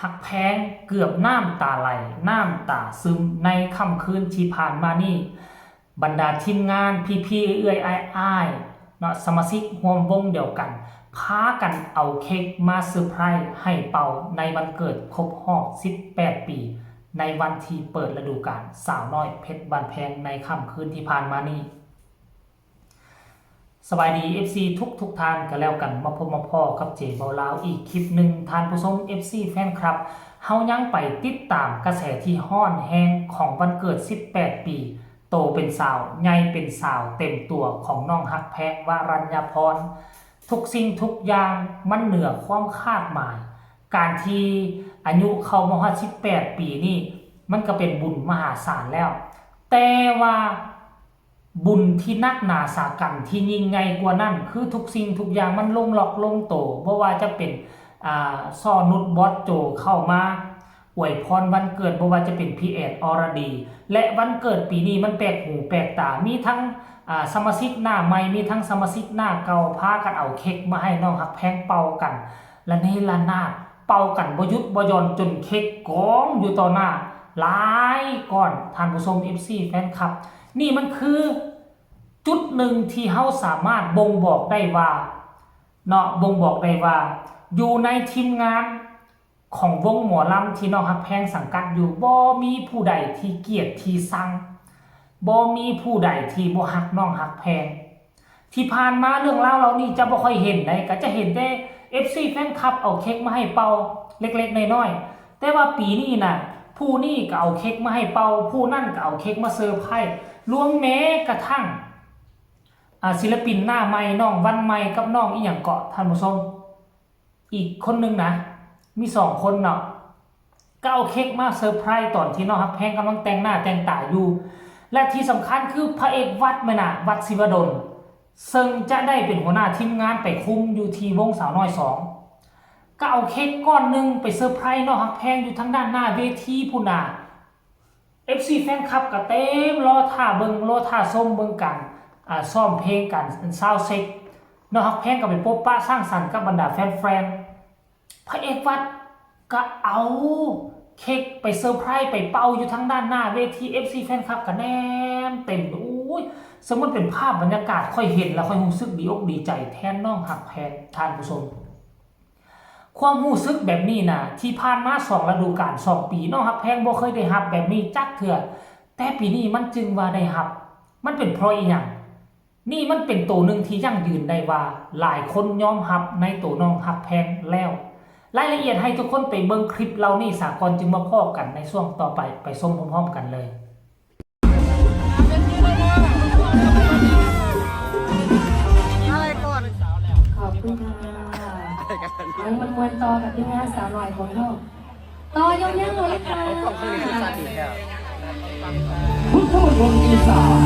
ຮັກແພງເກືອບນ້ຳຕາໄຫຼ ນ້ຳຕາຊຶມໃນຄ່ຳຄືນທີ່ຜ່ານມານີ້. ບັນດາທີມງານ ພີ່ໆ ເອື້ອຍໆ ອ້າຍໆ ເນາະ ສະມາຊິກຮ່ວມວົງດຽວກັນ ພາກັນເອົາເຄັກມາເຊີໄພຣສ໌ໃຫ້ເປົ່າໃນວັນເກີດຄົບຮອບສິບແປດປີ ໃນວັນທີ່ເປີດລະດູການສາວນ້ອຍເພັດບ້ານແພງໃນຄ່ຳຄືນທີ່ຜ່ານມານີ້. ສະບາຍດີ ເອັຟຊີ ທຸກໆ ທ່ານກໍແລ້ວກັນ ມາພົບມາພໍ້ກັບເຈເບົາລາວອີກຄລິບໜຶ່ງ. ທ່ານຜູ້ຊົມ ເອັຟຊີ ແຟນຄລັບ ເຮົາຍັງໄປຕິດຕາມກະແສທີ່ຮ້ອນແຮງຂອງວັນເກີດສິບແປດປີ ໂຕເປັນສາວ ໃຫຍ່ເປັນສາວເຕັມຕົວຂອງນ້ອງຮັກແພງ ວະລັນຍາພອນ. ທຸກສິ່ງທຸກຢ່າງມັນເໜືອຄວາມຄາດໝາຍ. ການທີ່ອາຍຸເຂົ້າມາຮອດສິບແປດປີນີ້ ມັນກໍເປັນບຸນມະຫາສານແລ້ວ. ແຕ່ວ່າ ບຸນທີ່ໜັກໜາສາກັນທີ່ຍິ່ງໃຫຍ່ກວ່ານັ້ນ ຄືທຸກສິ່ງທຸກຢ່າງມັນລົງລັອກລົງໂຕ, ບໍ່ວ່າຈະເປັນ ອາ ຊໍນຸດ ບອສໂຈເຂົ້າມາອວຍພອນວັນເກີດ, ບໍ່ວ່າຈະເປັນພີ່ແອນ ອລະດີ ແລະ ວັນເກີດປີນີ້ມັນແປກຫູແປກຕາ, ມີທັງ ອາ ສະມາຊິກໜ້າໃໝ່, ມີທັງສະມາຊິກໜ້າເກົ່າ ພາກັນເອົາເຄັກມາໃຫ້ນ້ອງຮັກແພງເປົ່າກັນ ລະເນລະນາດ ເປົ່າກັນບໍ່ຢຸດບໍ່ຢ່ອນ ຈົນເຄັກກອງຢູ່ຕໍ່ໜ້າຫຼາຍກ້ອນ. ທ່ານຜູ້ຊົມ ເອັຟຊີ ແຟນຄລັບ, ນີ້ມັນຄືຈຸດໜຶ່ງທີ່ເຮົາສາມາດບົ່ງບອກໄດ້ວ່າ ເນາະ, ບົ່ງບອກໄດ້ວ່າ ຢູ່ໃນທີມງານຂອງວົງໝໍລຳທີ່ນ້ອງຮັກແພງສັງກັດຢູ່ ບໍ່ມີຜູ້ໃດທີ່ກຽດທີ່ຊັງ, ບໍ່ມີຜູ້ໃດທີ່ບໍ່ຮັກນ້ອງຮັກແພງ. ທີ່ຜ່ານມາເລື່ອງລາວເຫຼົ່ານີ້ຈະບໍ່ຄ່ອຍເຫັນໃດ, ກໍຈະເຫັນແຕ່ ເອັຟຊີ ແຟນຄລັບເອົາເຄັກມາໃຫ້ເປົ່າເລັກໆນ້ອຍໆ. ແຕ່ວ່າປີນີ້ນະ ຜູ້ນີ້ກໍເອົາເຄັກມາໃຫ້ເປົ່າ, ຜູ້ນັ້ນກໍເອົາເຄັກມາເຊີໄພຣສ໌, ລວມແມ້ກະທັ່ງ ອາ ສິລະປິນໜ້າໃໝ່ ນ້ອງວັນໃໝ່ກັບນ້ອງອີ່ຫຍັງເກາະ ທ່ານຜູ້ຊົມ, ອີກຄົນໜຶ່ງນະ ມີສອງຄົນເນາະ ກໍເອົາເຄັກມາເຊີໄພຣສ໌ຕອນທີ່ນ້ອງຮັກແພງກຳລັງແຕ່ງໜ້າແຕ່ງຕາຢູ່. ແລະທີ່ສຳຄັນຄືພະເອກວັດແມ່ນນະ ວັດສິວະດົນ ເຊິ່ງຈະໄດ້ເປັນຫົວໜ້າທີມງານໄປຄຸມຢູ່ທີ່ວົງສາວນ້ອຍສອງ ກໍເອົາເຄັກກ້ອນໜຶ່ງໄປເຊີໄພຣສ໌ນ້ອງຮັກແພງຢູ່ທາງດ້ານໜ້າເວທີພຸ້ນນະ. ເອັຟຊີ ແຟນຄລັບກໍເຕັມລໍຖ້າເບິ່ງ ລໍຖ້າຊົມເບິ່ງການ ອາ ຊ້ອມເພງ ການຊາວເຊັກ. ນ້ອງຮັກແພງກໍໄປພົບປະສັງສັນກັບບັນດາແຟນໆ. ພະເອກວັດກໍເອົາເຄັກໄປເຊີໄພຣສ໌ ໄປເປົ່າຢູ່ທາງດ້ານໜ້າເວທີ, ເອັຟຊີ ແຟນຄລັບກໍແນມເຕັມ. ໂອ້ຍ ເຊິ່ງມັນເປັນພາບບັນຍາກາດ ຂ້ອຍເຫັນແລ້ວຂ້ອຍຮູ້ສຶກດີອົກດີໃຈແທນນ້ອງຮັກແພງ ທ່ານຜູ້ຊົມ. ຄວາມຮູ້ສຶກແບບນີ້ນະ ທີ່ຜ່ານມາສອງລະດູການ ສອງປີ ນ້ອງຮັກແພງບໍ່ເຄີຍໄດ້ຮັບແບບນີ້ຈັກເທື່ອ, ແຕ່ປີນີ້ມັນຈຶ່ງວ່າໄດ້ຮັບ. ມັນເປັນເພາະອີ່ຫຍັງ? ນີ້ມັນເປັນໂຕໜຶ່ງທີ່ຢັ້ງຢືນໄດ້ວ່າ ຫຼາຍຄົນຍອມຮັບໃນໂຕນ້ອງຮັກແພງແລ້ວ. ລາຍລະອຽດໃຫ້ທຸກຄົນໄປເບິ່ງຄລິບເຫຼົ່ານີ້ສາກ່ອນ ຈຶ່ງມາພໍ້ກັນໃນຊ່ວງຕໍ່ໄປ, ໄປຊົມພ້ອມໆກັນເລີຍ. ຂອບຄຸນຄ່ະ. ຍັງມ່ວນໆຕໍ່ກັບທີມງານສາວນ້ອຍຂອງເຮົາ ຕໍ່ຍາວໆເລີຍຄ່ະ. ພຸດທະມົນທນອີສານ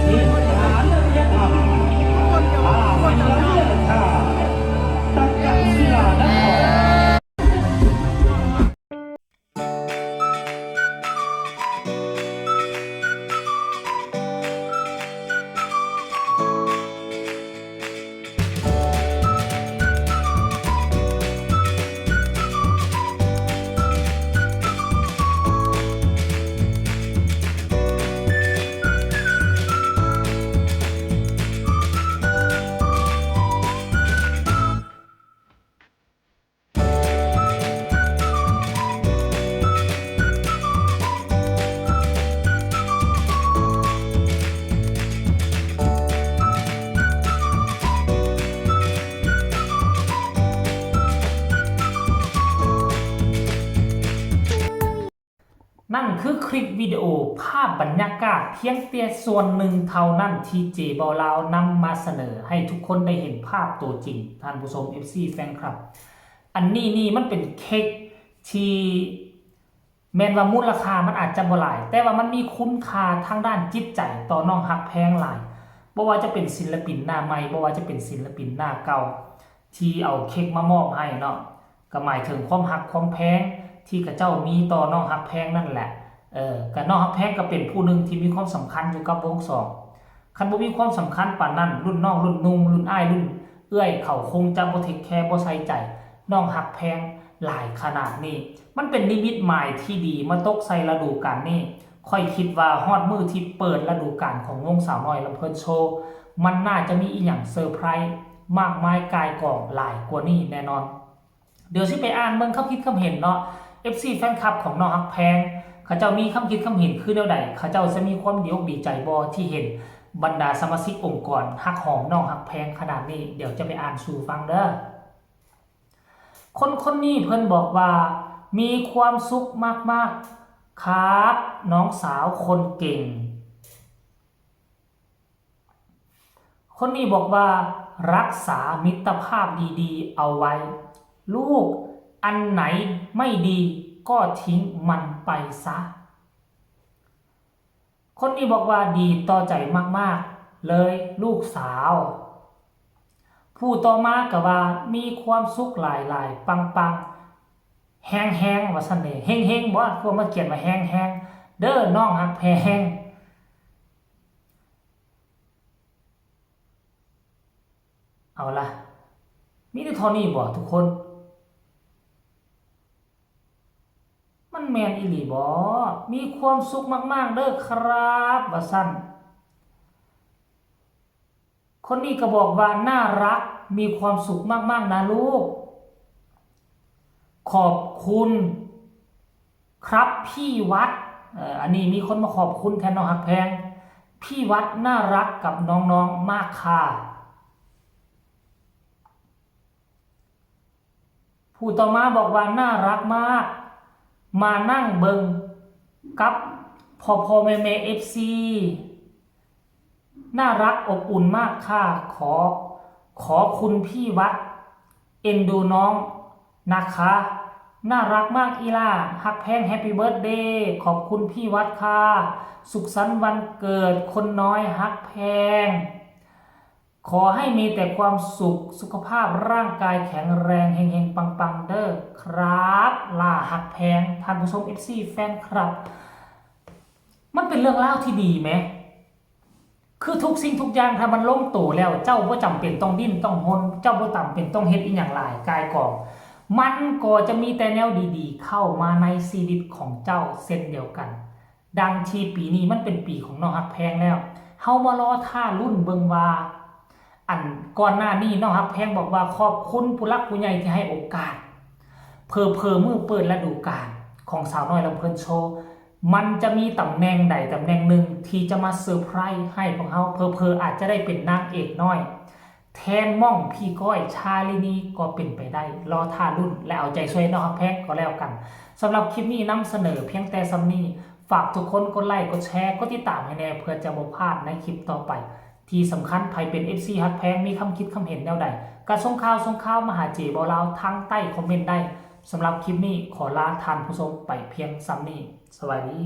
ເທວະວິຫານ ລະພິຍະທຳ ພາວິນລະເວຍທາ ຕັນກະສິລານະຄອນ. ນັ້ນຄືຄລິບວິດີໂອພາບບັນຍາກາດພຽງແຕ່ສ່ວນໜຶ່ງເທົ່ານັ້ນ ທີ່ເຈເບົາລາວນຳມາສະເໜີໃຫ້ທຸກຄົນໄດ້ເຫັນພາບໂຕຈິງ, ທ່ານຜູ້ຊົມ ເອັຟຊີ ແຟນຄລັບ. ອັນນີ້ນີ້ມັນເປັນເຄັກທີ່ ແມ່ນວ່າມູນລະຄ່າມັນອາດຈະບໍ່ຫຼາຍ, ແຕ່ວ່າມັນມີຄຸນຄ່າທາງດ້ານຈິດໃຈຕໍ່ນ້ອງຮັກແພງຫຼາຍ. ບໍ່ວ່າຈະເປັນສິນລະປິນໜ້າໃໝ່, ບໍ່ວ່າຈະເປັນສິນລະປິນໜ້າເກົ່າ ທີ່ເອົາເຄັກມາມອບໃຫ້ເນາະ, ກໍໝາຍເຖິງຄວາມຮັກຄວາມແພງທີ່ເຂົາເຈົ້າມີຕໍ່ນ້ອງຮັກແພງນັ້ນແຫຼະ. ເອີ ກໍນ້ອງຮັກແພງກໍເປັນຜູ້ໜຶ່ງທີ່ມີຄວາມສຳຄັນຢູ່ກັບວົງສອງ. ຄັນບໍ່ມີຄວາມສຳຄັນປານນັ້ນ, ລຸ້ນນ້ອງ, ລຸ້ນນຸ່ງ, ລຸ້ນອ້າຍ, ລຸ້ນເອື້ອຍ, ເຂົາຄົງຈະບໍ່ເທກແຄ, ບໍ່ໃສ່ໃຈ. ນ້ອງຮັກແພງຫຼາຍຂະໜາດນີ້. ມັນເປັນນິມິດໝາຍທີ່ດີມາຕົກໃສ່ລະດູການນີ້. ຂ້ອຍຄິດວ່າຮອດມື້ທີ່ເປີດລະດູການຂອງວົງສາວນ້ອຍລຳເພີນໂຊ ມັນໜ້າຈະມີອີ່ຫຍັງເຊີໄພຣມາກມາຍກ່າຍກອງຫຼາຍກວ່ານີ້ແນ່ນອນ. ດຽວຊິໄປອ່ານເບິ່ງຄຳຄິດຄຳເຫັນເນາະ ເອັຟຊີ ແຟນຄລັບຂອງນ້ອງຮັກແພງ ເຂົາເຈົ້າມີຄຳຄິດຄຳເຫັນຄືແນວໃດ? ເຂົາເຈົ້າຈະມີຄວາມດີອົກດີໃຈບໍ່ ທີ່ເຫັນບັນດາສະມາຊິກອົງກອນຮັກຫອມນ້ອງຮັກແພງຂະໜາດນີ້? ດຽວຈະໄປອ່ານສູ່ຟັງເດີ້. ຄົນຄົນນີ້ເພິ່ນບອກວ່າ ມີຄວາມສຸກມາກໆ ຄັບ ນ້ອງສາວຄົນເກັ່ງ. ຄົນນີ້ບອກວ່າ ລັກສາມິດຕະພາບດີໆເອົາໄວ້ ລູກ ອັນໄຫນໄມ່ດີກໍຖິ້ມມັນໄປຊະ. ຄົນນີ້ບອກວ່າ ດີຕໍ່ໃຈມາກໆເລີຍລູກສາວ. ຜູ້ຕໍ່ມາກໍວ່າ ມີຄວາມສຸກຫຼາຍໆ ປັງໆ ແຮງໆ ວ່າຊັ້ນເດ. ເຮັງໆ ບໍ່? ພວກມາຂຽນວ່າແຮງໆ ເດີ້ນ້ອງຮັກແພງ. ເອົາລະ ມີແຕ່ເທົ່ານີ້ບໍ່ທຸກຄົນ? ມັນແມ່ນອີ່ຫຼີບໍ່? ມີຄວາມສຸກມາກໆເດີ້ຄັບ ວ່າຊັ້ນ. ຄົນນີ້ກໍບອກວ່າ ໜ້າລັກ ມີຄວາມສຸກມາກໆນະລູກ. ຂອບຄຸນຄັບພີ່ວັດ. ເອີ ອັນນີ້ມີຄົນມາຂອບຄຸນແທນນ້ອງຮັກແພງ. ພີ່ວັດໜ້າລັກກັບນ້ອງໆມາກຄ່າ. ຜູ້ຕໍ່ມາບອກວ່າ ໜ້າລັກມາກ ມານັ່ງເບິ່ງກັບພໍ່ໆແມ່ໆ ເອັຟຊີ. ໜ້າລັກອົບອຸ່ນມາກຄ່າ ຂໍ ຂໍຄຸນພີ່ວັດເອັນດູນ້ອງນະຄະ. ໜ້າລັກມາກອີ່ຫຼ້າ ຮັກແພງ ແຮັບປີ້ເບີດເດ ຂອບຄຸນພີ່ວັດຄ່າ. ສຸກສັນວັນເກີດຄົນນ້ອຍຮັກແພງ. ຂໍໃຫ້ມີແຕ່ຄວາມສຸກ ສຸຂະພາບຮ່າງກາຍແຂງແຮງ ເຮັງໆ ປັງໆ ເດີ້ຄັບ ຫຼ້າຮັກແພງ. ທ່ານຜູ້ຊົມ ເອັຟຊີ ແຟນຄລັບ ມັນເປັນເລື່ອງລາວທີ່ດີແມ. ຄືທຸກສິ່ງທຸກຢ່າງ ຖ້າມັນລົງໂຕແລ້ວ ເຈົ້າບໍ່ຈຳເປັນຕ້ອງດີ້ນຕ້ອງຮົນ, ເຈົ້າບໍ່ຈຳເປັນຕ້ອງເຮັດອີ່ຫຍັງຫຼາຍກ່າຍກອງ, ມັນກໍຈະມີແຕ່ແນວດີໆເຂົ້າມາໃນຊີວິດຂອງເຈົ້າເຊັ່ນດຽວກັນ. ດັ່ງທີ່ປີນີ້ມັນເປັນປີຂອງນ້ອງຮັກແພງແລ້ວ, ເຮົາມາລໍຖ້າລຸ້ນເບິ່ງວ່າ ອັນກ່ອນໜ້ານີ້ນ້ອງຮັກແພງບອກວ່າ ຂອບຄຸນຜູ້ຫຼັກຜູ້ໃຫຍ່ທີ່ໃຫ້ໂອກາດ. ເຜີໆມື້ເປີດລະດູການຂອງສາວນ້ອຍລຳເພີນໂຊ ມັນຈະມີຕຳແໜ່ງໃດຕຳແໜ່ງໜຶ່ງທີ່ຈະມາເຊີໄພຣສ໌ໃຫ້ພວກເຮົາ, ເຜີໆອາດຈະໄດ້ເປັນນາງເອກນ້ອຍ ແທນໝ່ອງພີ່ກ້ອຍ ຊາລີນີ ກໍເປັນໄປໄດ້. ລໍຖ້າລຸ້ນ ແລະ ເອົາໃຈຊ່ວຍນ້ອງຮັກແພງກໍແລ້ວກັນ. ສຳລັບຄລິບນີ້ນຳສະເໜີພຽງແຕ່ສ່ຳນີ້. ຝາກທຸກຄົນກົດໄລ, ກົດແຊ, ກົດຕິດຕາມໃຫ້ແດ່ ເພື່ອຈະບໍ່ພາດໃນຄລິບຕໍ່ໄປ. ທີ່ສຳຄັນ, ໃຜເປັນ ເອັຟຊີ ຮັກແພງ ມີຄຳຄິດຄຳເຫັນແນວໃດ ກະສົ່ງຂ່າວ, ສົ່ງຂ່າວມາຫາເຈເວົ້າລາວທາງໃຕ້ຄອມເມັນໄດ້. ສຳລັບຄລິບນີ້ ຂໍລາທ່ານຜູ້ຊົມໄປພຽງສ່ຳນີ້. ສະບາຍດີ.